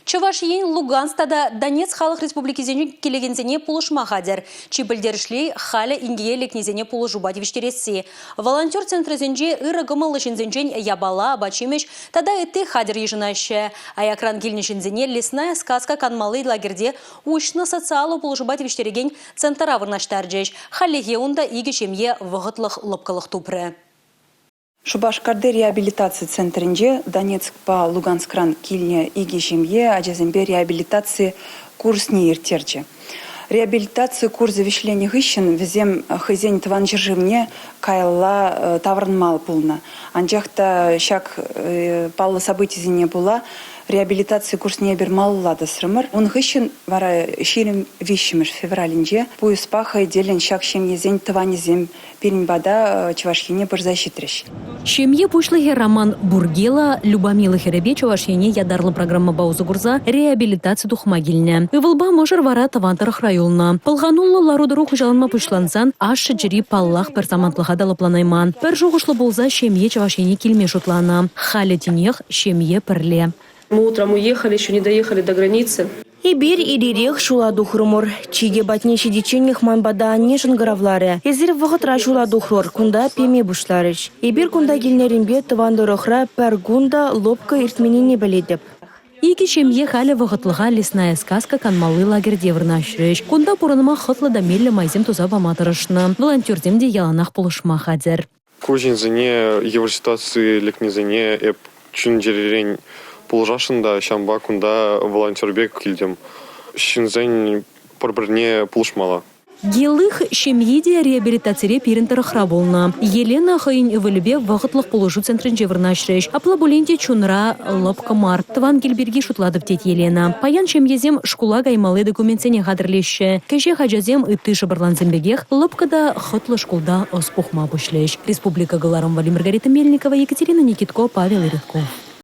Чӑваш Ен Луганск тата Донецк халӑх республикисенчен килекенсене пулӑшма хатӗр. Чи пӗлтерӗшли – халӗ инкеке лекнисене пулӑшупа тивӗҫтересси. Волонтер центрӗсенче ырӑ кӑмӑллӑ ҫынсенчен япала, апат-ҫимӗҫ тата ытти хатӗр йышӑнаҫҫӗ. Аякран килнӗ ҫынсене «Лесная сказка» канмалли лагерьте уҫнӑ социаллӑ пулӑшупа тивӗҫтерекен центра вырнаҫтарчӗҫ. Хальлӗхе унта икӗ ҫемье вӑхӑтлӑх лӑпкӑлӑх тупрӗ. Шупашкарти реабилитаци центрӗнче Донецкпа Луганскран килнӗ икӗ ҫемье ачасемпе реабилитаци курсне ирттерчӗ. Реабилитаци курсӗ вӗҫленнӗ хыҫҫӑн вӗсем хӑйсен тӑван ҫӗршывне каялла таврӑнма пулнӑ. Анчах та ҫак паллӑ событисене пула реабилитаци курсне эпир малалла тӑсрӑмӑр. Ун хыҫҫӑн вара 23 февралӗнче пуйӑспа хӑй тӗллӗн ҫак ҫемьесен тӑванӗсем пирӗн пата Чӑваш Ене пырса ҫитрӗҫ. Ҫемье пуҫлӑхӗ Роман Бургела Любомила хӗрӗпе Чӑваш Ене ятарлӑ программӑпа усӑ курса реабилитаци тухма килнӗ. Ывӑлпа мӑшӑр вара тӑван тӑрӑхра юлнӑ. Пӑлхануллӑ лару-тӑру хуҫаланма пуҫлансан ашшӗ чӗри паллах пӗр самантлӑха та лӑпланайман. Пӗр шухӑшлӑ пулса ҫемье Чӑваш Ене килме шутланӑ. Халӗ тинех ҫемье пӗрле. Мы утром уехали, еще не доехали до границы. Эпир ир-ирех ҫула тухрӑмӑр. Чикӗ патне ҫитичченех ман пата анне шӑнкӑравларӗ. Эсир вӑхӑтра ҫула тухрӑр, кунта пеме пуҫларӗҫ. Эпир кунта килнӗренпе тӑван тӑрӑхра пӗр кун та лӑпкӑ иртменнине пӗлетӗп. Икӗ ҫемье халӗ вӑхӑтлӑха «Лесная сказка» канмалли лагерьте вырнаҫрӗҫ. Кунта пурӑнма хӑтлӑ та меллӗ майсем туса пама тӑрӑшнӑ. Волонтерсем те яланах пулӑшма хатӗр. Ку ҫынсене йывӑр ситуаци лекнисене эп чун-чӗререн пулӑшасшӑн та ҫавӑнпа кунта волонтер пек килтӗм. Ҫынсен пӗр-пӗрне пулӑшмалла. Гелых ҫемйи те реабилитацире пирӗн тӑрӑхра пулнӑ. Елена хӑйӗн ывӑлӗпе вӑхӑтлӑх пулӑшу центрӗнче вырнаҫрӗҫ. Апла пулин те чунра лӑпкӑ мар. Тӑван кил пирки шутлатӑп, тет Елена. Паян ҫемьесем шкула каймалли документсене хатӗрлеҫҫӗ. Кӗҫех ачасем ытти шӑпӑрлансем пекех лӑпкӑ та хӑтлӑ шкулта ӑс пухма пуҫлӗҫ. Республика кӑларӑм валли Маргарита Мельникова, Екатерина Никитко, Павел Иритков.